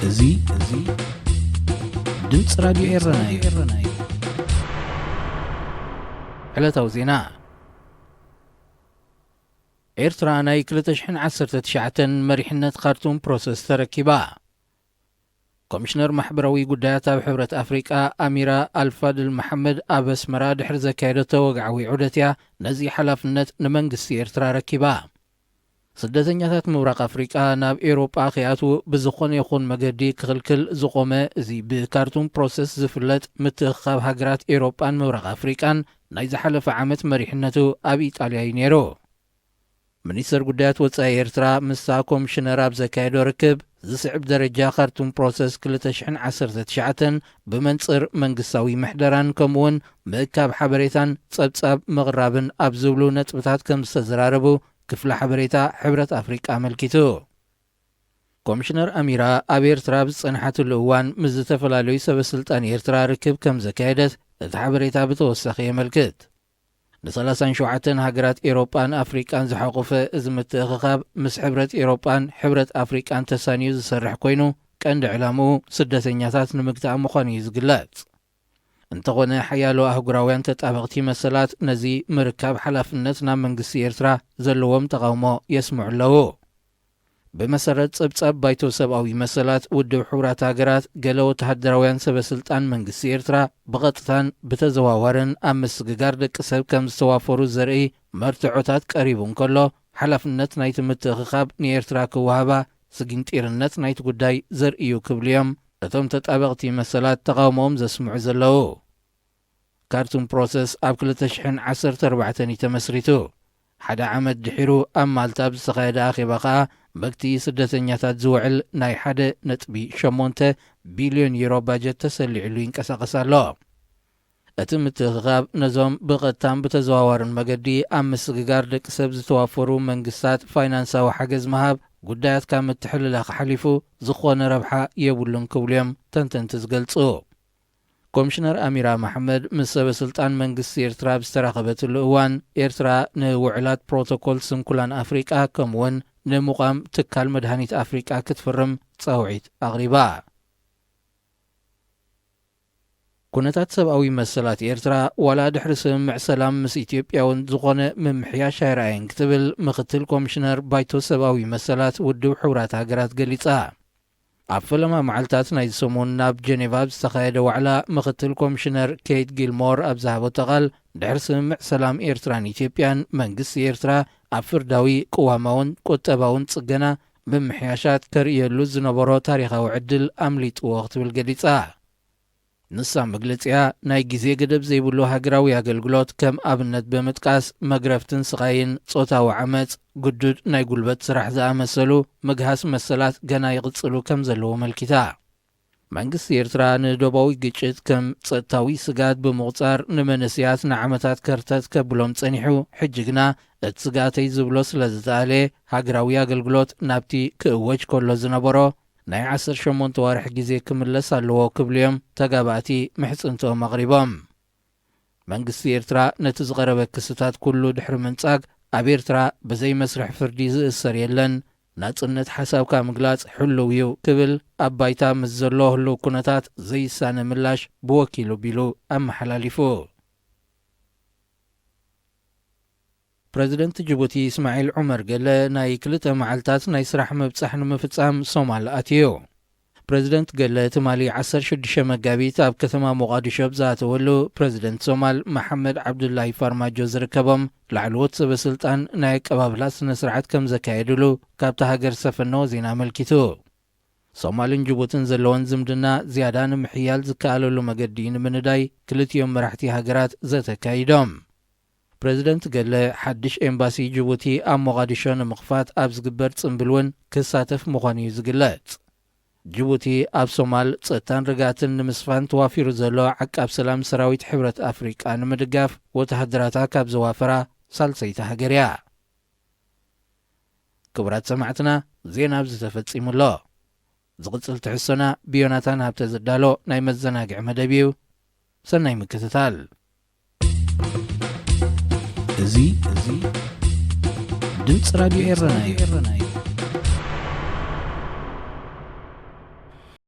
እዚ እዚ ድምፂ ራዲዮ ኤረና እዩ። ዕለታዊ ዜና። ኤርትራ ናይ ክልተ ሽሕን ዓሰርተ ትሽዓተን መሪሕነት ካርቱም ፕሮሰስ ተረኪባ። ኮሚሽነር ማሕበራዊ ጉዳያት ኣብ ሕብረት ኣፍሪቃ ኣሚራ ኣልፋድል መሓመድ ኣብ ኣስመራ ድሕሪ ዘካየደቶ ወግዓዊ ዑደት እያ ነዚ ሓላፍነት ንመንግስቲ ኤርትራ ረኪባ። ስደተኛታት ምብራቕ ኣፍሪቃ ናብ ኤውሮጳ ከይኣትዉ ብዝኾነ ይኹን መገዲ ክኽልክል ዝቖመ እዚ ብካርቱም ፕሮሰስ ዝፍለጥ ምትእኽኻብ ሃገራት ኤውሮጳን ምብራቕ ኣፍሪቃን ናይ ዝሓለፈ ዓመት መሪሕነቱ ኣብ ኢጣልያ እዩ ነይሩ። ሚኒስተር ጉዳያት ወጻኢ ኤርትራ ምስታ ኮሚሽነር ኣብ ዘካየዶ ርክብ፣ ዝስዕብ ደረጃ ካርቱም ፕሮሰስ ክልተ ሽሕን ዓሰርተ ትሽዓተን ብመንጽር መንግስታዊ ምሕደራን ከምኡውን ምእካብ ሓበሬታን ጸብጻብ ምቕራብን ኣብ ዝብሉ ነጥብታት ከም ዝተዘራረቡ ክፍሊ ሓበሬታ ሕብረት ኣፍሪቃ ኣመልኪቱ። ኮሚሽነር ኣሚራ ኣብ ኤርትራ ኣብ ዝጸንሓትሉ እዋን ምስ ዝተፈላለዩ ሰበ ስልጣን ኤርትራ ርክብ ከም ዘካየደት እቲ ሓበሬታ ብተወሳኺ የመልክት። ን ሰላሳን ሸውዓተን ሃገራት ኤውሮጳን ኣፍሪቃን ዝሓቖፈ እዚ ምትእኽኻብ ምስ ሕብረት ኤውሮጳን ሕብረት ኣፍሪቃን ተሳንዩ ዝሰርሕ ኮይኑ፣ ቀንዲ ዕላምኡ ስደተኛታት ንምግታእ ምዃኑ እዩ ዝግለጽ። እንተኾነ፣ ሓያሎ ኣህጉራውያን ተጣበቕቲ መሰላት ነዚ ምርካብ ሓላፍነት ናብ መንግስቲ ኤርትራ ዘለዎም ተቓውሞ የስምዑ ኣለዉ። ብመሰረት ጸብጻብ ባይቶ ሰብኣዊ መሰላት ውድብ ሕቡራት ሃገራት፣ ገለ ወተሃደራውያን ሰበ ስልጣን መንግስቲ ኤርትራ ብቐጥታን ብተዘዋዋርን ኣብ ምስግጋር ደቂ ሰብ ከም ዝተዋፈሩ ዘርኢ መርትዖታት ቀሪቡ እንከሎ፣ ሓላፍነት ናይቲ ምትእኽኻብ ንኤርትራ ክወሃባ ስጊንጢርነት ናይቲ ጉዳይ ዘርእዩ ክብሉ እዮም እቶም ተጣበቕቲ መሰላት ተቓውሞኦም ዘስምዑ ዘለዉ። ካርቱም ፕሮሰስ ኣብ ክልተ ሽሕን ዓሰርተ ኣርባዕተን እዩ ተመስሪቱ። ሓደ ዓመት ድሒሩ ኣብ ማልታ ኣብ ዝተኻየደ ኣኼባ ኸኣ፣ መግቲ ስደተኛታት ዝውዕል ናይ ሓደ ነጥቢ ሸሞንተ ቢልዮን ዩሮ ባጀት ተሰሊዕሉ ይንቀሳቐስ ኣሎ። እቲ ምትእኽኻብ ነዞም ብቐጥታን ብተዘዋዋርን መገዲ ኣብ ምስግጋር ደቂ ሰብ ዝተዋፈሩ መንግስታት ፋይናንሳዊ ሓገዝ ምሃብ፣ ጉዳያት ካብ ምትሕልላኽ ሓሊፉ ዝኾነ ረብሓ የብሉን ክብሉ እዮም ተንተንቲ ዝገልጹ። ኮሚሽነር ኣሚራ መሓመድ ምስ ሰበ ስልጣን መንግስቲ ኤርትራ ኣብ ዝተራኸበትሉ እዋን፣ ኤርትራ ንውዕላት ፕሮቶኮል ስንኩላን ኣፍሪቃ ከምኡውን ንምቋም ትካል መድሃኒት ኣፍሪቃ ክትፍርም ጻውዒት ኣቕሪባ። ኩነታት ሰብኣዊ መሰላት ኤርትራ ዋላ ድሕሪ ስምምዕ ሰላም ምስ ኢትዮጵያ እውን ዝኾነ ምምሕያሽ ኣይረኣየን ክትብል ምኽትል ኮሚሽነር ባይቶ ሰብኣዊ መሰላት ውድብ ሕቡራት ሃገራት ገሊጻ። ኣብ ፈለማ መዓልታት ናይዚ ሰሙን ናብ ጀኔቫ ኣብ ዝተኻየደ ዋዕላ፣ ምኽትል ኮሚሽነር ኬት ጊልሞር ኣብ ዝሃበቶ ቃል፣ ድሕሪ ስምምዕ ሰላም ኤርትራን ኢትዮጵያን መንግስቲ ኤርትራ ኣብ ፍርዳዊ፣ ቅዋማውን ቁጠባውን ጽገና ምምሕያሻት ከርእየሉ ዝነበሮ ታሪኻዊ ዕድል ኣምሊጥዎ ክትብል ገሊጻ። ንሳ መግለጺኣ ናይ ግዜ ገደብ ዘይብሉ ሃገራዊ ኣገልግሎት ከም ኣብነት ብምጥቃስ፣ መግረፍትን ስቓይን፣ ጾታዊ ዓመጽ፣ ግዱድ ናይ ጉልበት ስራሕ ዝኣመሰሉ ምግሃስ መሰላት ገና ይቕጽሉ ከም ዘለዉ ኣመልኪታ። መንግስቲ ኤርትራ ንዶባዊ ግጭት ከም ጸጥታዊ ስግኣት ብምቑጻር፣ ንመንእሰያት ንዓመታት ከርተት ከብሎም ጸኒሑ፣ ሕጂ ግና እቲ ስግኣተይ ዝብሎ ስለ ዝተኣልየ፣ ሃገራዊ ኣገልግሎት ናብቲ ክእወጅ ከሎ ዝነበሮ ናይ ዓሰርተ ሸሞንተ ዋርሒ ግዜ ክምለስ ኣለዎ ክብሉ እዮም ተጋባእቲ ምሕጽንትኦም ኣቕሪቦም። መንግስቲ ኤርትራ ነቲ ዝቐረበ ክስታት ኩሉ ድሕሪ ምንጻግ፣ ኣብ ኤርትራ ብዘይ መስርሕ ፍርዲ ዝእሰር የለን፣ ናጽነት ሓሳብካ ምግላጽ ሕሉው እዩ ክብል ኣብ ባይታ ምስ ዘሎ ህሉው ኩነታት ዘይሳነ ምላሽ ብወኪሉ ቢሉ ኣመሓላሊፉ። ፕረዚደንት ጅቡቲ እስማዒል ዑመር ገለ ናይ ክልተ መዓልታት ናይ ስራሕ ምብጻሕ ንምፍጻም ሶማል ኣትዩ። ፕረዚደንት ገለ ትማሊ ዓሰርተ ሽዱሽተ መጋቢት ኣብ ከተማ ሞቓዲሾ ኣብ ዝኣተወሉ፣ ፕረዚደንት ሶማል መሓመድ ዓብዱላይ ፋርማጆ ዝርከቦም ላዕለዎት ሰበ ስልጣን ናይ ኣቀባብላ ስነ ስርዓት ከም ዘካየዱሉ ካብታ ሃገር ዝሰፈነዎ ዜና ኣመልኪቱ። ሶማልን ጅቡትን ዘለወን ዝምድና ዝያዳ ንምሕያል ዝከኣለሉ መገዲ ንምንዳይ ክልቲኦም መራሕቲ ሃገራት ዘተ ኣካይዶም። ፕረዚደንት ገለ ሓድሽ ኤምባሲ ጅቡቲ ኣብ ሞቓዲሾ ንምኽፋት ኣብ ዝግበር ጽምብል እውን ክሳተፍ ምዃኑ እዩ ዝግለጽ። ጅቡቲ ኣብ ሶማል ጸጥታን ርግኣትን ንምስፋን ተዋፊሩ ዘሎ ዓቃብ ሰላም ሰራዊት ሕብረት ኣፍሪቃ ንምድጋፍ ወተሃደራታ ካብ ዘዋፈራ ሳልሰይቲ ሃገር እያ። ክቡራት ሰማዕትና፣ ዜና ኣብዚ ተፈጺሙ ኣሎ። ዝቕጽል ትሕዝቶና ብዮናታን ሃብተ ዝዳሎ ናይ መዘናግዒ መደብ እዩ። ሰናይ ምክትታል። እዚ፣ እዚ ድምፂ ራዲዮ ኤረና እዩ።